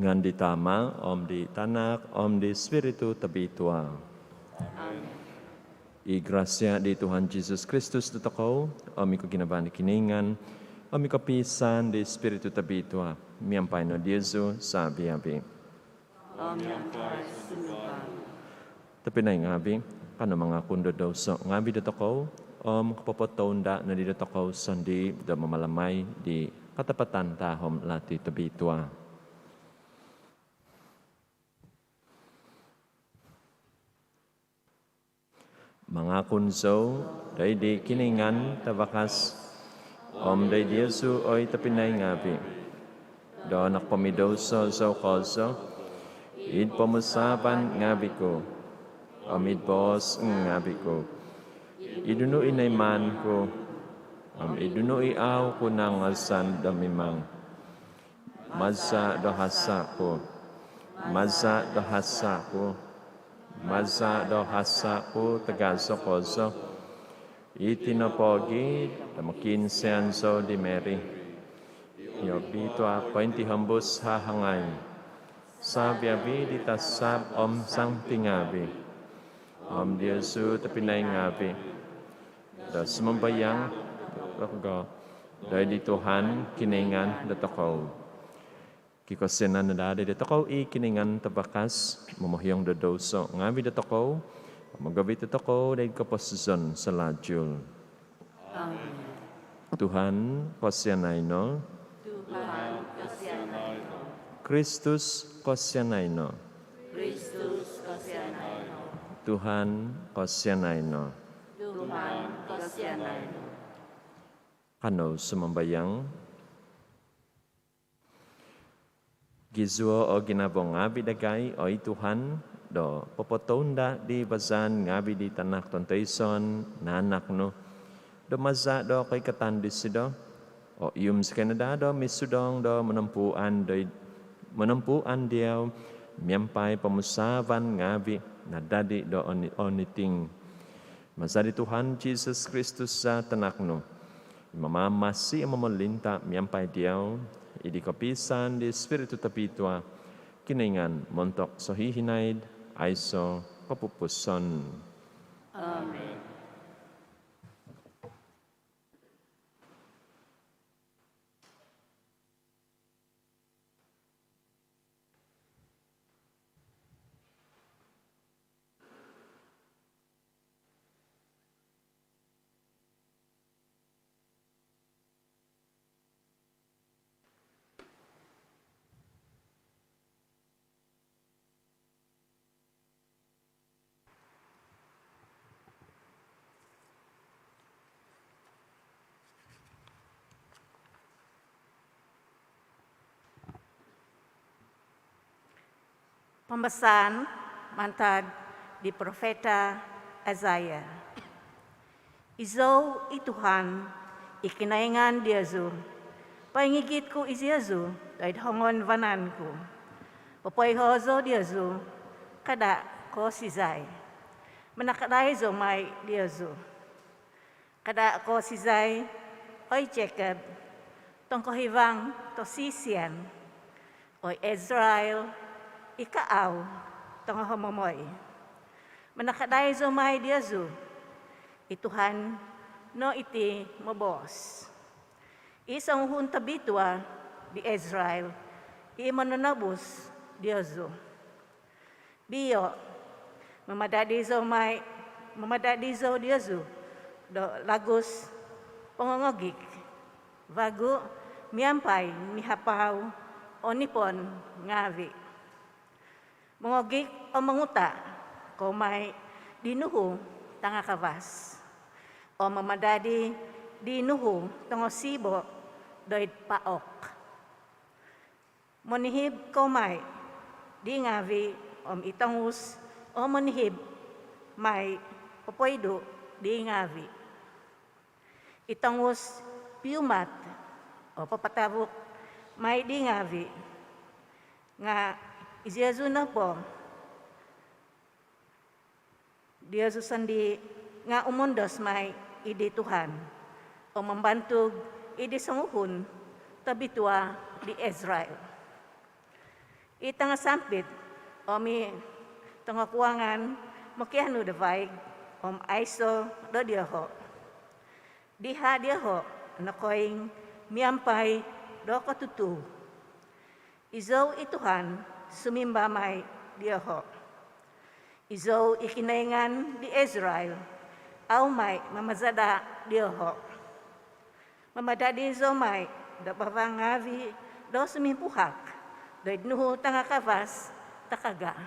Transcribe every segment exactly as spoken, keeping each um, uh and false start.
Ngaan di Tama, om di Tanak, om di Spiritu Tobitua. I grasia di Tuhan Jesus Kristus dotokou, om i koginavaan di Kinoingan, om i kopiisaan di Spiritu Tobitua, miampai no diozu savi-avi. Om miampai sunduvan nu. Tobpinai ngaavi, kanou mangakun do douso ngaavi dotokou, om kopopotounda nodi dotokou sondii do mamalamai di katapatan tahom lati tobitua. Mangakun zou doid di Kinoingan Tavakas, om doid diozu oi tobpinai ngaavi, do nakapamidouso zou kozo, id pomusaavan ngaavi ku, om id boos ngaavi ku, id nunu i naiman ku, om id nunu i au ku nangazan do mimang. Maza do hasa ku. Maza do hasa ku. Maza do hasa ku tagazo kozo. Iti no pogi do mokiinsian zou di Mary i obitua pointihombus hahangai, savi-avi di tasab om santi ngaavi, om diozu tobpinai ngaavi, do sumambayang dogo doid di Tuhan Kinoingan dotokou. Kikosianan no daa doid dotokou i Kinoingan Tavakas, momohiong do douso ngaavi dotokou, om mogovit dotokou doid koposizon salajul. Amin. Tuhan, kosianai no. Tuhan, kosianai no. Kristus, kosianai no. Kristus, kosianai no. Tuhan, kosianai no. Tuhan, kosianai no. Kanou sumambayang. Gizuo o ginavo ngaavi dagai, oi Tuhan, do popotounda di vazaan ngaavi di Tanak tontoiso nanak nu, do maza do koikatan disido, oihum zikoi no daa do misudong do monompuan doid, monompuan diau, miampai pomusaavan ngaavi nadadi do oni-, oniting. Maza di Tuhan Jesus Kristus za Tanak nu, i mamamasi om momolinta miampai diau, id di kopiisaan di Spiritu Tobitua, Kinoingan montok sohihinaid aiso kopupuson. Amin. Pambasaan mantad di profeta Isaiah. Izou i Tuhan, i Kinoingan diozu, poingigit ku iziozu doid hongon vanan ku. Popoiho zou diozu, kada koosizai. Manakadai zou mai diozu. Kada koosizai, oi Jacob, tongkohivang tosisian, oi Israel, i kaau tongohomomoi. Manakadai zou mai diozu, i Tuhan no iti moboos. I songuhun tobitua di Israel, i mononobus diozu. Biio, mamadadi zou mai, mamadadi zou diozu do lagus pongongogik, vagu miampai mihapau o nipon ngaavi. Mongogik om monguta kou mai di nuhu tangakavas, om mamadadi di nuhu tongosibo doid paok. Monihib kou mai di ngaavi, om i tongus o monihib mai popoidu di ngaavi. I tongus piumat o papatavuk mai di ngaavi. Nga iziozu nopo diozu sondii nga umondos mai id di Tuhan, om mambantug id di songuhun tobitua di Israel. I tangasampit om i tongokuangan mokianu do vaig om aiso do dioho. Diha dioho nokoing miampai do kotutuu. Izou i Tuhan sumimba mai dioho. Izou i Kinoingan di Israel, au mai mamazada dioho. Mamadadi zou mai do bavang ngaavi do sumimpuhak doid nuhu tangakavas takaga,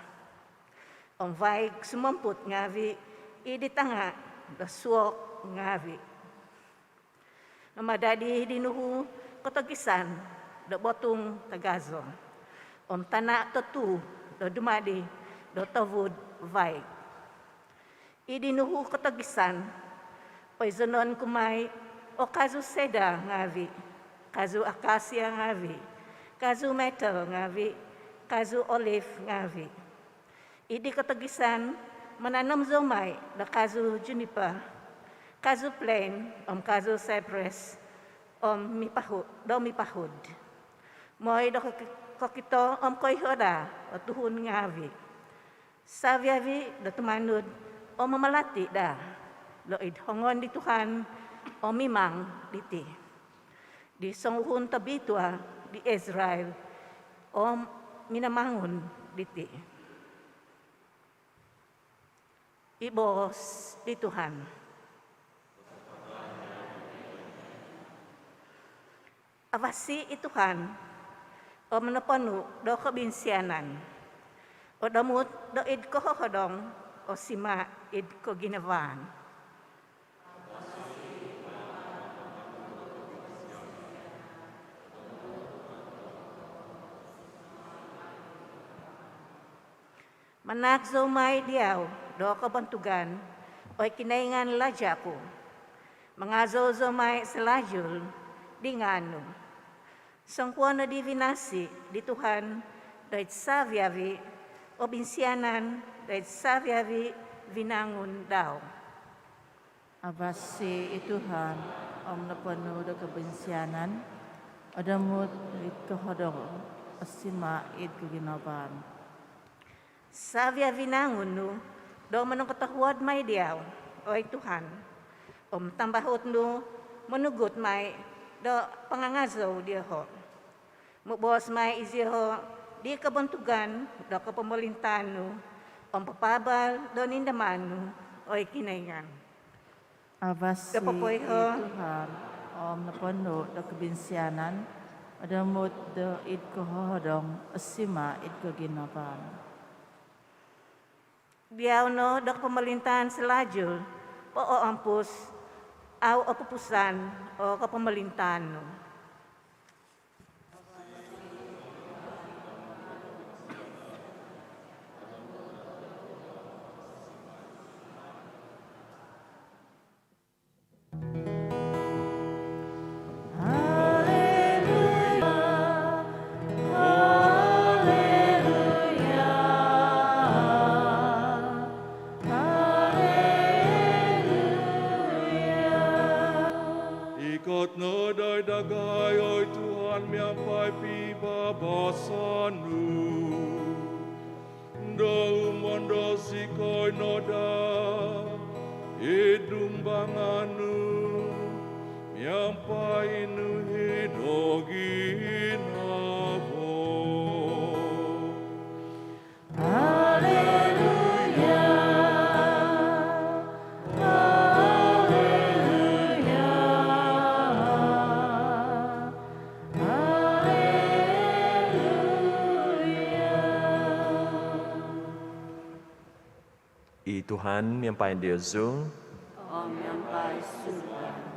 om vaig sumomput ngaavi id tanga do suok ngaavi. Mamadadi di nuhu kotogisan do botung tagazo, om tana totuu do dumadi do tovud vaig. Id di nuhu kotogisan poizonon ku mai o kazu sedar ngaavi, kazu akasia ngaavi, kazu myrtle ngaavi, kazu olive ngaavi. Id di kotogisan mananom zou mai do kazu juniper, kazu plane om kazu cypress om mipahu- do mipahud, moi do koki- kokito om koiho daa o tuhun ngaavi. Savi-avi do tumanud om mamalati daa do id hongon di Tuhan o mimang diti, di songuhun tobitua di Israel, om minamangun diti. I boos di Tuhan. Avasi i Tuhan om noponu do kobinsianan, odomut do id kohohodong, osima id koginavaan. Manaak zou mai diau do kobontugan, oi Kinoingan laja ku. Mangazou zou mai salajul di ngaan nu. Songkuo nodi vinasi di Tuhan doid savi-avi, obinsianan doid savi-avi vinangun dau. Avasi i Tuhan om noponu do kobinsianan, odomut id kohohodong, osima id koginavaan. Savi-avi vinangun nu do monongkotohuod mai diau, oi Tuhan, om tambahut nu monugut mai do pangangazou dioho. Moboos mai izioho di kobontugan do kopomolintaan nu, om papaabal do nindamaan nu, oi Kinoingan. Avasi i Tuhan om noponu do kobinsianan, odomut do id kohohodong, osima id koginavaan. Diau no do kopomolintaan salajul, pooompus, au opupusan o kopomolintaan nu. Haleluya, haleluya, haleluya. Ikot no daa dagai, oi Tuhan, miampai pibabasan nu, do umondo zikoi no daa id dumbangan nu miampai nuhi do ginavo. Haleluya, haleluya, haleluya. I Tuhan miampai diozu. Om miampai sunduvan.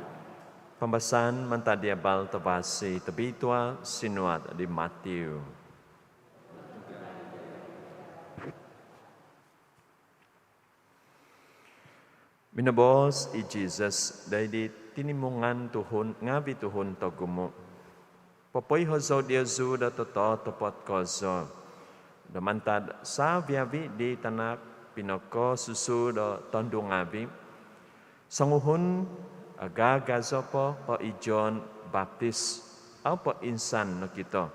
Pambasaan mantad di Abal Tavasi Tobitua sinuat di Matiu. Minoboos i Jisus doid di tinimungan tuhun ngaavi tuhun togumu, Popoiho zou diozu do tototopot kozo, do mantad saviavi di tanak pinokosusu do tondu ngaavi, songuhun agagazo po ko i John Baptis, au po insan nokito.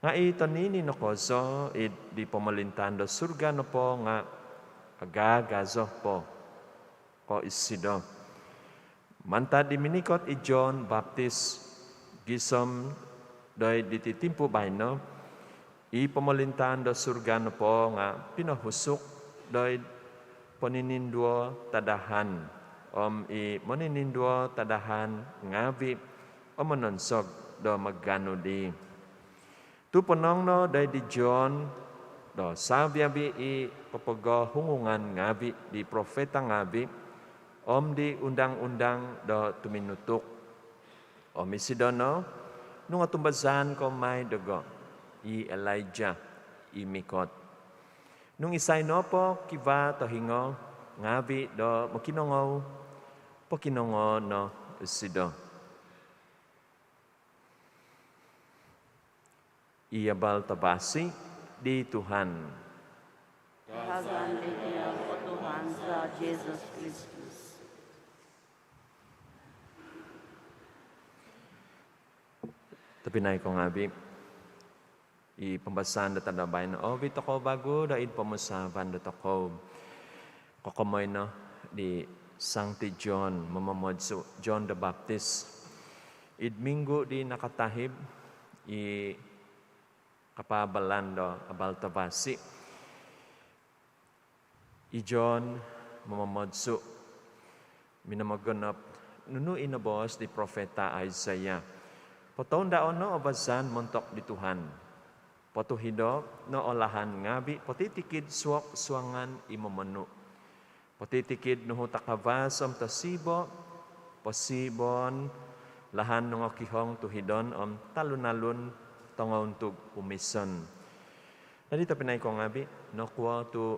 Nga' i tonini' no kozo id di pomolintaan do surga nopo nga' agaagazo po ko' isido. Mantad di minikot i John Baptis gisom doid diti timpu baino, i pomolintaan do surga nopo nga' pinohusuk doid ponininduo tadahan, om i monininduo tadahan ngaavi' o mononsog do maganu dii. Tu' ponong no doid di John do savi-avi' i popogohungungan ngaavi' di profeta ngaavi' om di undang-undang do tuminutuk. Om isido no, nung otumbazaan kou mai dogo', i Elijah i mikot. Nung isai nopo kivaa tohingo ngaavi' do mokinongou, pokinongoo no isido. I Abal Tavasi di Tuhan. Kaazan diau, o Tuhan za Jesus Kristus. Tobpinai kou ngaavi', i pambasaan do tadau baino, oovit tokou vagu doid pomusaavan dotokou. Kokomoi no di Sangti John momomodsu', John the Baptist. Id minggu di nakatahib, i kapaabalan do Abal Tavasi, i John momomodsu' minomogonop nunu i noboos di profeta Isaiah. Potoundao' no o vazaan montok di Tuhan. Potuhido' no o lahan ngaavi' potitikid suok suangan i momonu'. Potitikid nuhu takavas om tosiibo', posiiboon, lahan nongokihong tuhidon om talun-alun tongountug umison. Dadi' tobpinai kou ngaavi', nokuo tu'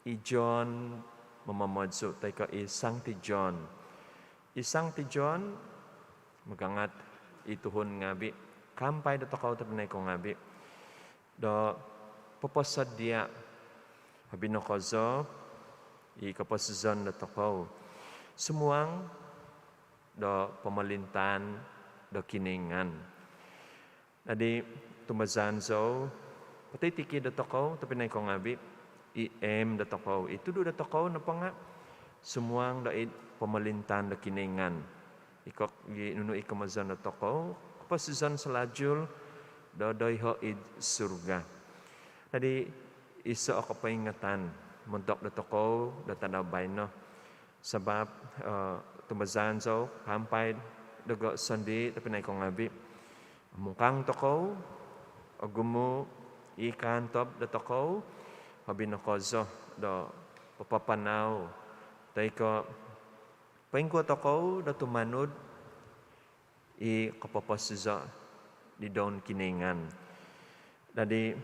i John momomodsu' toi ko' i Sangti John? I Sangti John magangat i tuhun ngaavi' kaampai dotokou tobpinai kou ngaavi' do poposodia' hobi no kozo i koposizon dotokou sumuang do pomolintaan do Kinoingan. Dadi' tumbazaan zou potitikid dotokou tobpinai kou ngaavi', i aim dotokou, i tudu' dotokou nopo nga' sumuang doid pomolintaan do Kinoingan. Iko gi nunu i komozon dotokou, koposizon salajul do doiho' id surga. Dadi' iso' o kopoingatan montok dotokou do tadau baino. Sabap, eh, tumbazaan zou kaampai dogo' sondii' tobpinai kou ngaavi', mungkang tokou, ogumu' i kaantob dotokou, hobi no kozo do papapanau toi ko' poingkuo tokou do tumanud i kopoposizo' di doun Kinoingan. Dadi'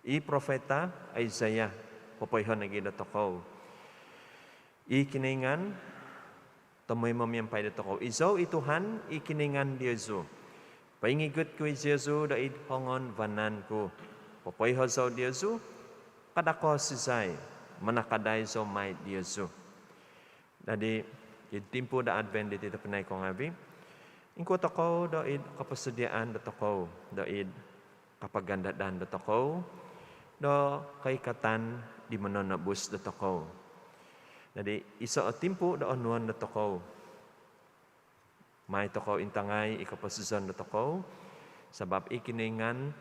i profeta Isaiah popoiho' nogi' dotokou. I Kinoingan tomoimo miampai dotokou. Izou i Tuhan, i Kinoingan diozu. Poingigut ku iziozu doid hongon vanan ku. Popoiho' zou diozu, kada' koosizai, manakadai zou mai diozu. Dadi' id timpu do Advent diti tobpinai kou ngaavi', ingkuo tokou doid koposodiaan dotokou doid kapagandadan dotokou do koikatan di mononobus dotokou. Dadi' iso' o timpu do onuon dotokou. Mai tokou intangai i koposizon dotokou, sabap i Kinoingan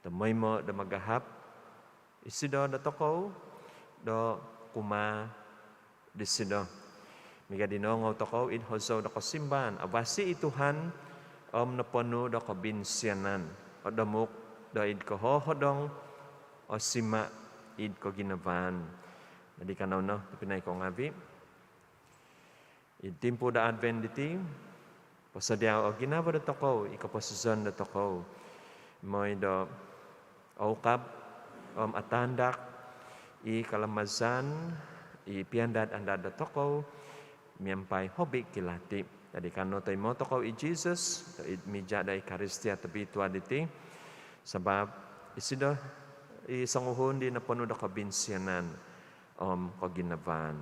tomoimo do magahap isido dotokou do kumaa disido. Miaga di noongou tokou id hozou do kosimbaan, avasi' i Tuhan om noponu' do kobinsianan, odomuk doid kohohodong, osima' id koginavaan. Dadi' kanou no tobpinai kou ngaavi', id timpu do Advent diti, posodiao' o ginavo dotokou, i koposizon dotokou. Moi do oukab om atandak i kalamazan i piandad-andad dotokou miampai hobi kilati. Dadi' kanou toimo tokou i Jesus doid mija' do Ekaristia Tobitua diti, sabap isido i songuhun di noponu' do kobinsianan om koginavaan.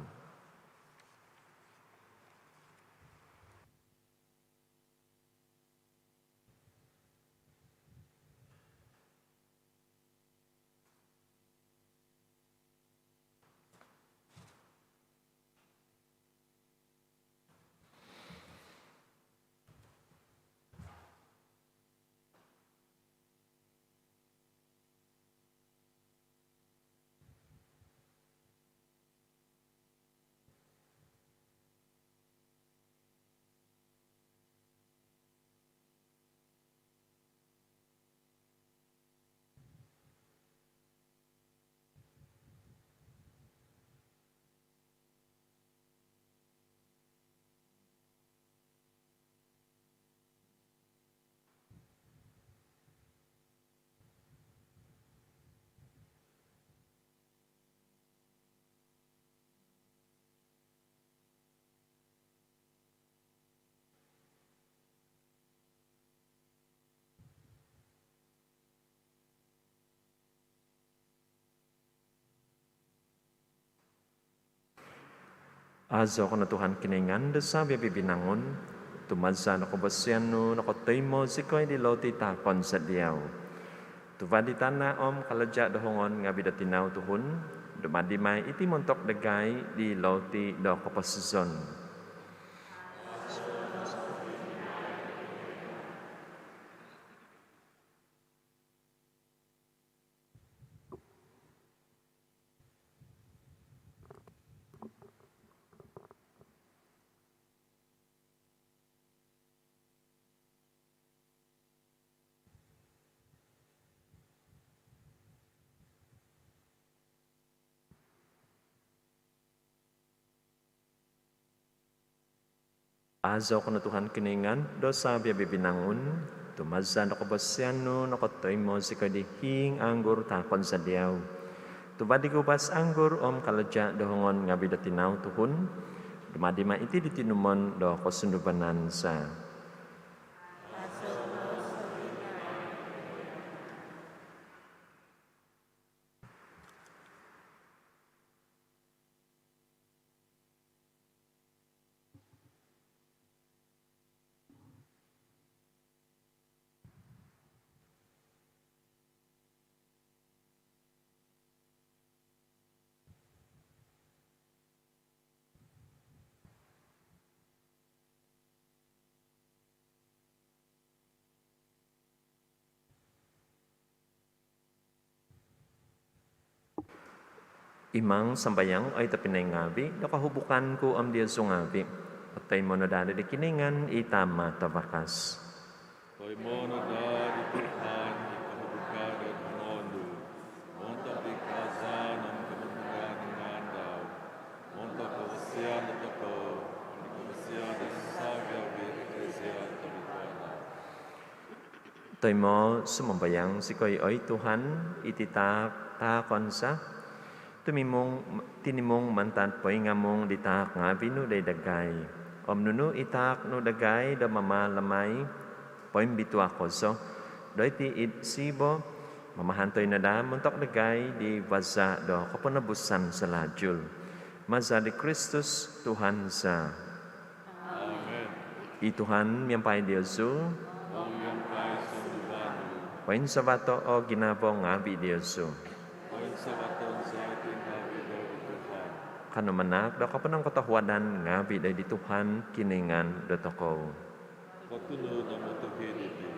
Azo ko no Tuhan Kinoingan do savi-avi binangun, tu maza do kobosian nu nokotoimo zikoi di loti taakon za diau. Tuva' di tana' om kalaja' do hongon ngavi' do tinau tuhun, dumadi mai iti montok dagai di loti do koposizon. Azo ko no Tuhan Kinoingan do savi-avi binangun, tu maza do kobosian nu nokotoimo zikoi di hiing anggur taakon za diau. Tuva' di gubas anggur om kalaja' do hongon ngavi' do tinau tuhun, dumadi mai iti di tinumon do kosunduvanan za. Imang sambayang, oi tobpinai ngavi', do kohubukan ku om diozu ngavi' otoimo no daa di Kinoingan i Tama' Tavakas. Toimo no daa di Tuhan i kohubukan do hongon nu, montok di kaazaan om kobontugan di ngaan dau, montok kobosian dotokou om di kobosian di savi-avi eklesia tobitua' dau. Toimo sumambayang zikoi, oi Tuhan, iti taak taakon za, tumimung, tinimung mantad poingamung di taak ngavi' nu doid dagai. Om nunu i taak nu dagai do mamalamai, poimbitua kozo doiti id siibo, mamahantoi no daa montok dagai di vaza' do koponobusan salajul. Maza di Kristus Tuhan za. Amen. I Tuhan miampai diozu. Om miampai sunduvan nu. Poinsavato' o ginavo ngavi' diozu. Poinsavaton za iti ngavi' doid Tuhan. Kanou manaak do koponongkotohuadan ngavi' doid Tuhan Kinoingan dotokou. Kotunud om otuhid iti.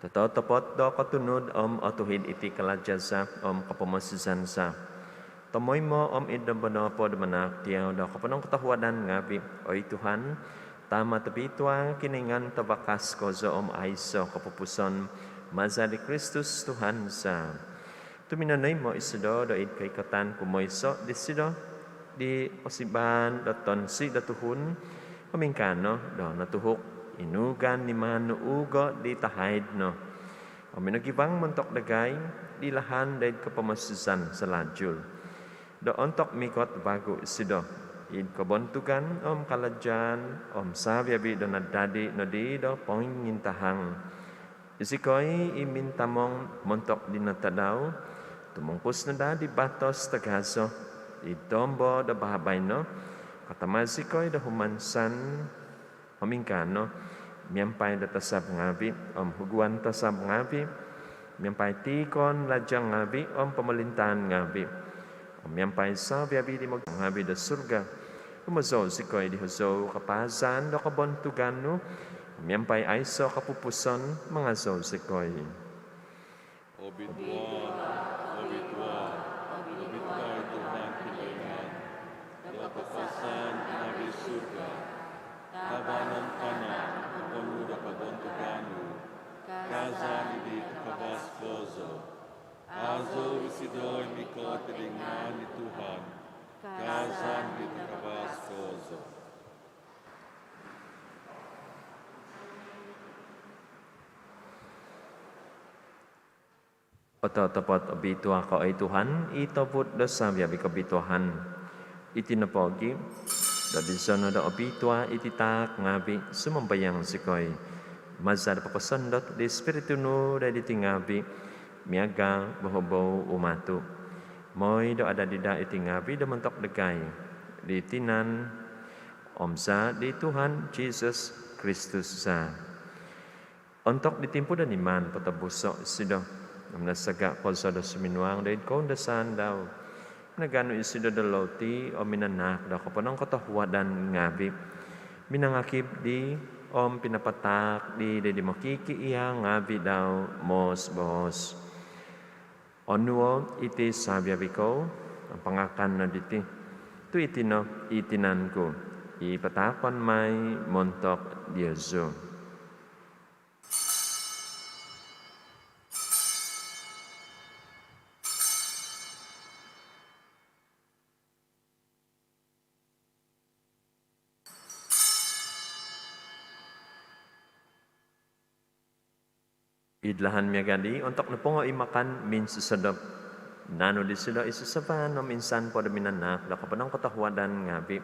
Tototopot do kotunud om otuhid iti kalaja' za om kopomosizan za, tomoimo om id nombo nopo do manaak diau do koponongkotohuadan ngavi', oi Tuhan, Tama' tobitua', Kinoingan tavakas kozo om aiso' kopupuson, maza di Kristus Tuhan za. Tu minonoimo' isido do id koikatan kumoiso' disido di kosibaan do tonsi do tuhun, om ingkaa no do notuhuk i nuugan di maan nu ugo' di tahaid no, om minogivang montok dagai di lahan do id kopomosizan salajul, do ontok mikot vagu isido id kobontugan om kalajaan om savi-avi do nadadi nodi do pongintahang. Isikoi i mintamong montok dino tadau, tumungkus no daa di batos tagazo id tombo do babaino, katama' isikoi do humansan, om ingkaa no, miampai do tasab ngavi' om huguan tasab ngavi', miampai tiikon lajang ngavi' om pomolintaan ngavi', om miampai savi-avi di mogiampai do surga, humozou isikoi di hozou kapaazan do kobontugan nu, om miampai aiso' kopupuson mangazou isikoi. Obitua', obitua', obitua' i Tuhan Kinoingan do kakasaan ngavi' surga. Tavan om tana' noponu' do kobontugan nu. Kaazan id di takavas kozo. Azo isido i mikot id ngaan di Tuhan. Kaazan id di takavas kozo. Ototopot obitua' ko, oi Tuhan, i tobut do savi-avi kobituaan. Iti nopogi', do dizono' do obitua' iti taak ngavi', sumambayang zikoi, maza' do poposondot di Ispiritu nu do id iti ngavi', miaga' bohobou umatu', moi do adadi daa iti ngavi' do montok dagai di tinan om zaa di Tuhan Jisus Kristus za. Ontok di timpu do niman potobuso' isido om nasaga' kozo do suminuang do id koundasaan dau, minaganu isido do loti om minanaak do koponongkotohuadan ngaavi', minangakib dii om pinapataak dii do id di mokikiia' ngaavi' dau moos-boos: Onuo' iti savi-avi kou om pangakan no diti, tu' iti no i tinan ku i pataakon mai montok diozu. Id lahan miaga' dii, ontok nopongo i makan minsosodop, nanu disido i sasavan om insan po do minanaak do koponongkotohuadan ngaavi',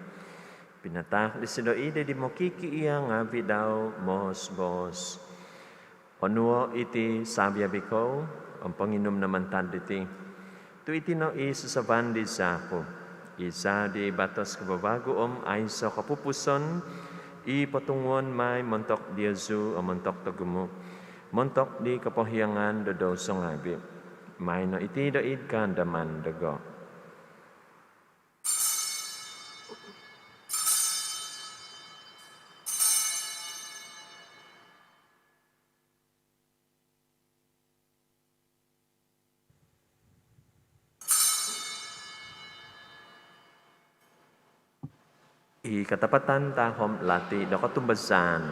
pinataak disido i' do id di mokikiia' ngaavi' dau moos-boos: Onuo' iti savi-avi kou om ponginum no mantad diti, tu' iti no i sasavan di zaa ku, i zaa di batos kavavagu om aiso' kopupuson, i potunguon mai montok diozu om montok togumu', montok di kopohiangan do douso ngaavi'. Maai no iti do id kaandaman dogo. I katapatan tahom lati do kotumbazaan.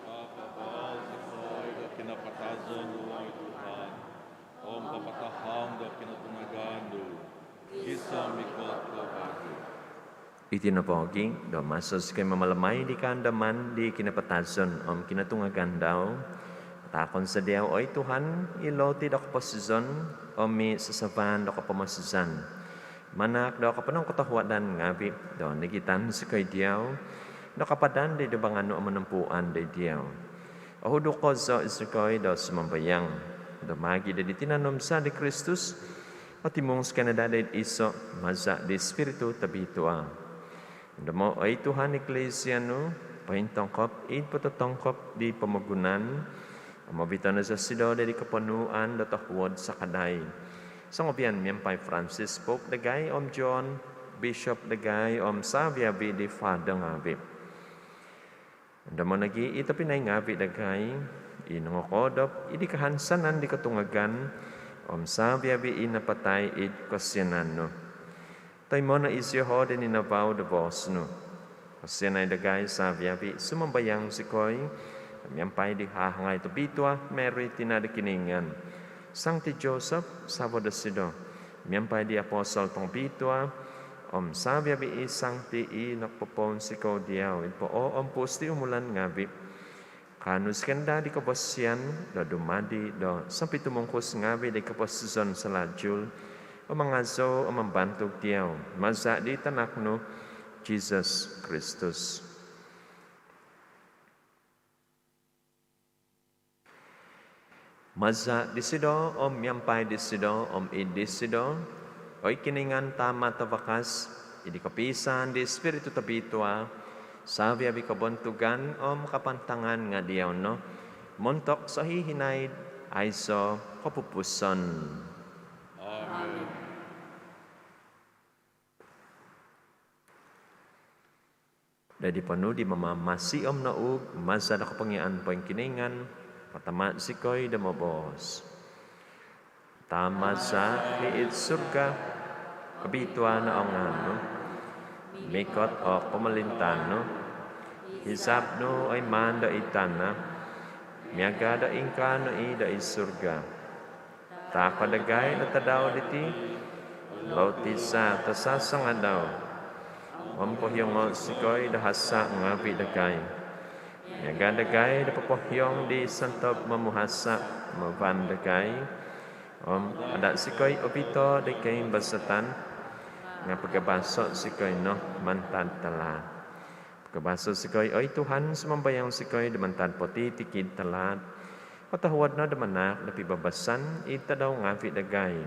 Papabaal zikoi do kinapatazon nu, oi Tuhan, om papatahang do kinotungagan nu, gisom mikot ko vagu. Iti nopo gi, do maso zikoi mamalamai di kaandaman di kinapatazon om kinotungagan dau, pataakon za diau, oi Tuhan, i loti do koposizon om i sasavan do kopomosizan. Manaak do koponongkotohuadan ngaavi' do nigitan zikoi diau do kapadan di dumbangan nu om monompuan do diau. Ohuduk kozo zikoi do sumambayang do maagi' do di tinan om zaa di Kristus, otimung zikoi no daa do id iso' maza' di Spiritu Tobitua. Ondomo', oi Tuhan, Iklisia nu pointongkop id pototongkop di pomogunan om ovito' no zosido do id koponuan do tohuod sakadai, songovian miampai Francis Pope dagai om John Bishop dagai om savi-avi di Father ngaavi'. Ondomo' nogi' i tobpinai ngaavi' dagai i nongokoodop id di kahansanan di kotungagan om savi-avi i napatai id kosianan nu. Toimo' no isioho' di ninavau do boos nu. Kosianai dagai savi-avi, sumambayang zikoi, miampai di hahangai tobitua Mary tina' do Kinoingan, Sangti Joseph savo' dosido, miampai di apostol tongobitua om savi-avi i sangti i nokopopounsikou diau id poompus di umulan ngaavi', kaanu zikoi no daa di kobosian do dumadi do sompitumungkus ngaavi' di koposizon salajul om mangazou om mambantug diau maza' di Tanak nu, Jisus Kristus. Maza' disido, om miampai disido, om id disido, oi Kinoingan Tama' Tavakas, id di kopiisaan di Spiritu Tobitua, savi-avi kobontugan om kapantangan nga' diau no, montok sohihinaid aiso' kopupuson. Amen. Do di ponuu di Mamamasi om nouug maza' do kopongiaan poingkinoingan, patama' zikoi do moboos: Tama' za i id surga, obitua no o ngaan nu, mikot o pomolintaan nu, hizab nu oi maan do id tana', miaga' do ingkaa no i' do id surga. Taako' dagai do tadau diti loti za tasasangadau. Om pohiongo' zikoi do hasa' ngaavi' dagai, miaga' dagai do popohiong di sontob momuhasa' mavan dagai. Om ada' zikoi ovito' di koimbazatan, nga' pagabaso' zikoi no mantad talaat. Pagabaso' zikoi, oi Tuhan, sumambayang zikoi, do mantad potitikid talaat. Otohuod no do manaak do pibabasan id tadau ngaavi' dagai,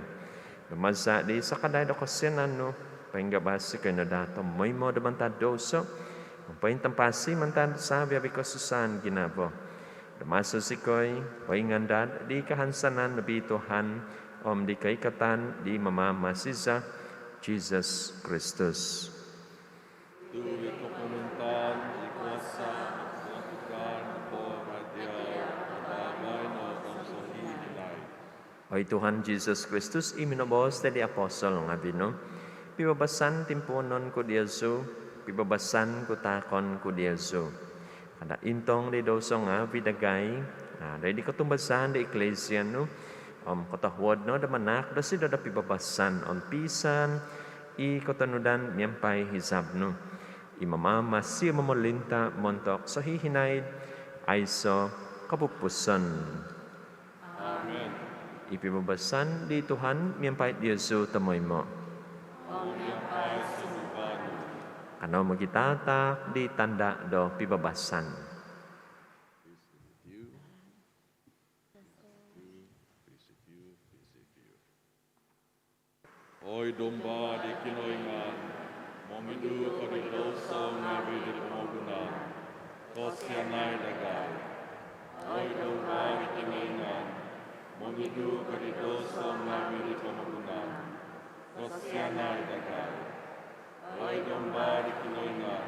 do maza' di sakadai do kosianan nu, Poingabas zikoi no daa tomoimo do mantad douso om pointampasi mantad savi-avi kosusaan ginavo, do maso zikoi poingandad di kahansanan nobitua om di koikatan di Mamamasi za, Jisus Kristus. Tu i kopomolintaan, i kuasa om i kotukan nopo nga diau, baino om sohihinaid. Oi Tuhan Jisus Kristus, i minoboos doid apostol ngavi nu, pibabasan timpuunon ku diozu, pibabasan ku taakon ku diozu. Kada intong di douso ngavi dagai, nga doid kotumbazaan di Eklesia nu, om kotohuod no do manaak dosido do pibabasan om piisaan i kotonudan miampai hizab nu, i mamamasi om momolinta montok sohihinaid aiso kopupusan. Amen. I pibabasan di Tuhan miampai diozu tomoimo. Om miampai sunduvan nu. Kanou mogitataak di tanda do pibabasan. Oi Domba di Kinoingan, mogidu ko di douso ngavi di pomogunan, kosianai dagai. Oi Domba di Kinoingan, mogidu ko di douso ngavi di pomogunan, kosianai dagai. Oi Domba di Kinoingan,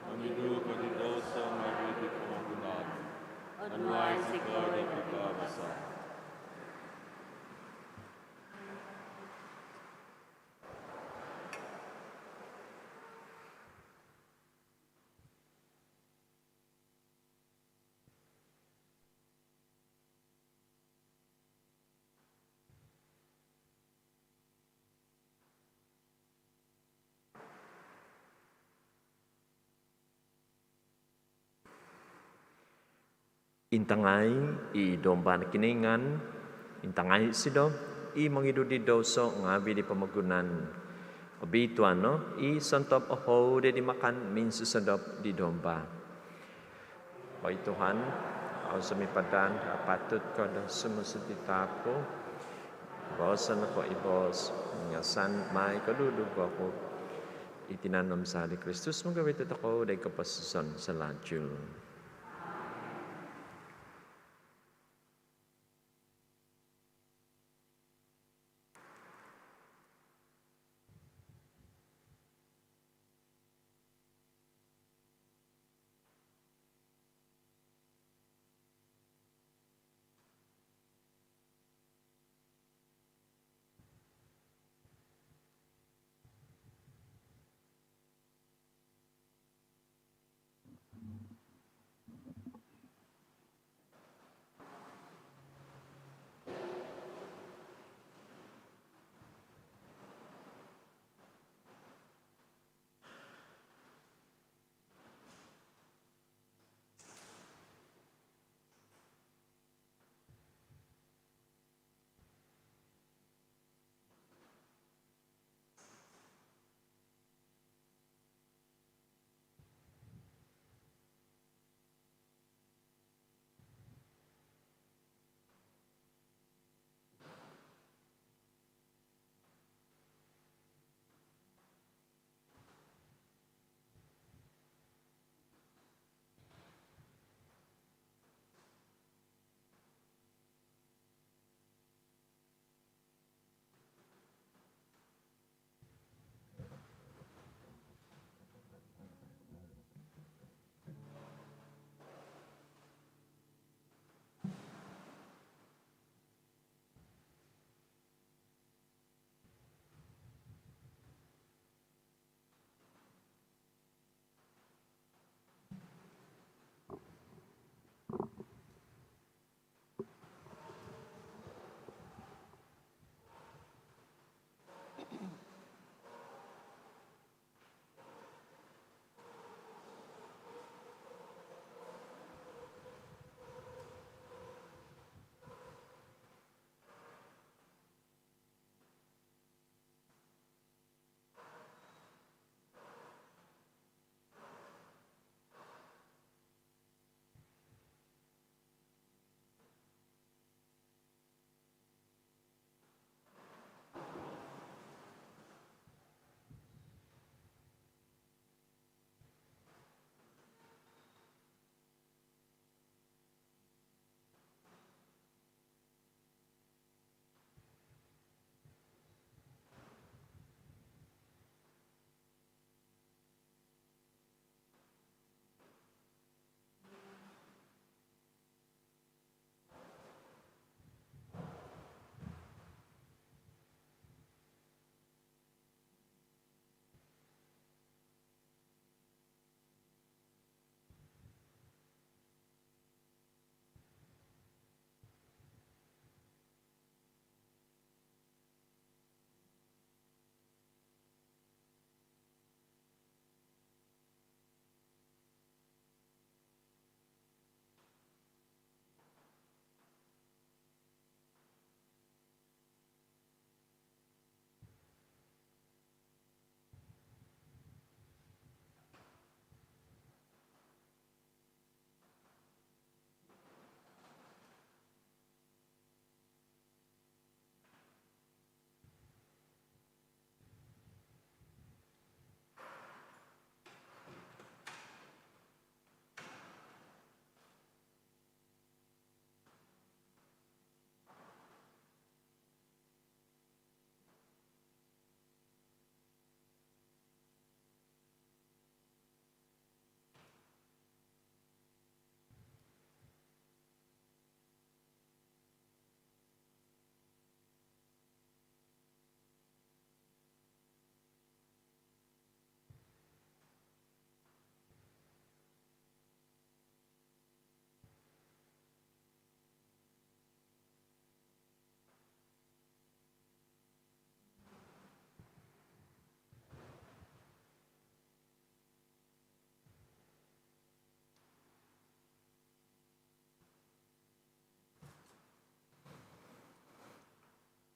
mogidu ko di douso ngavi di pomogunan, onuai zikoi do pibabasan. Intangai i Domba di Kinoingan, intangai isido i mongidu di douso ngavi di pomogunan. Obitua no i sontob ohou di makan minsosodop di Domba. Oi Tuhan, au zou sumipadan do apatut ko do sumuang id taap ku. Boos no po i boos, ingasan mai koduduvo ku. I tinan om zaa di Kristus mogovit dotokou doid koposizon sohahaid.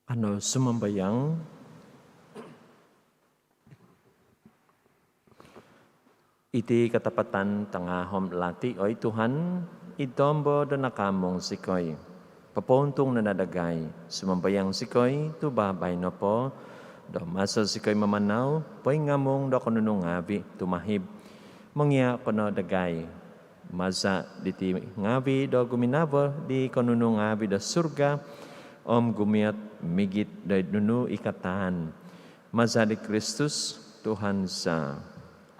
Kanou sumambayang. Iti katapatan tangahom lati, oi Tuhan, id tombo do nakaamung zikoi. Popountung no daa dagai, sumambayang zikoi, tu babaino po, do maso zikoi mamanau, poingamung do konunu ngaavi' tumahib. Mongia' ko no dagai. Maza' diti ngaavi' do guminavo di konunu ngaavi' do surga, om gumiot migit do nunu i kataan. Maza' di Kristus, Tuhan za.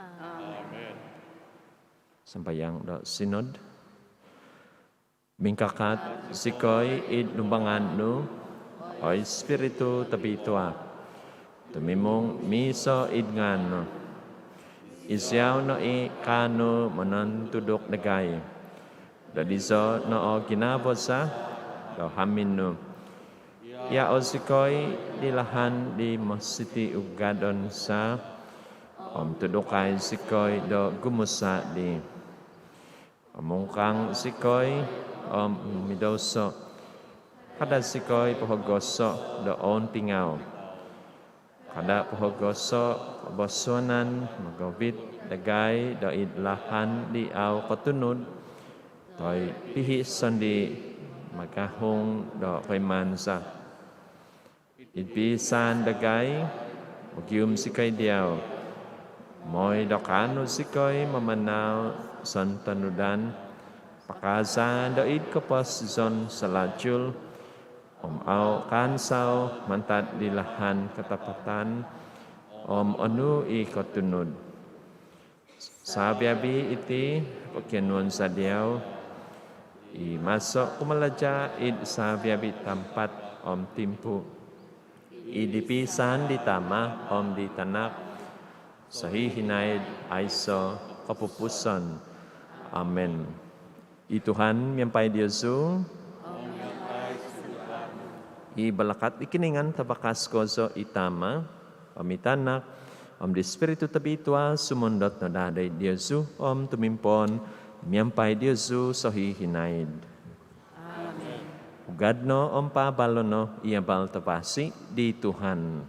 Amen. Sambayang do Sinod. Mingkakat zikoi id dumbangan nu, oi Spiritu Tobitua. Tumimung miiso id ngaan nu. Iziau no i kaanu monontuduk dagai. Do dizo no o ginavo za do hamin nu. Iao zikoi di lahan di mositi ugadon za, om tudukai zikoi do gumusa di. Omungkang zikoi om midouso. Kada zikoi pohogoso do ountingau. Kada pohogoso kobosuanan mogovit dagai do id lahan di au kotunud, toi pihi' sondii' magahung do koimaan za. Id piisaan dagai, mogium zikoi diau. Moi do kaanu zikoi mamanau sontonudan, pakaazaan do id koposizon salajul, om au kaansau mantad di lahan katapatan, om onu i kotunud. Savi-avi iti pokionuon za diau, i maso kumalaja id savi-avi tampat om timpu. Id piisaan di Tama om di Tanak, sohihinaid aiso kopupusan. Amen. I Tuhan miampai diozu. I balakat di Kinoingan Tavakas kozo, i Tama, om i Tanak, om di Spiritu Tobitua, sumondot no daa doid diozu om tumimpoon miampai diozu sohihinaid. Amen. Ugad no om paabalo no i abal tavasi di Tuhan.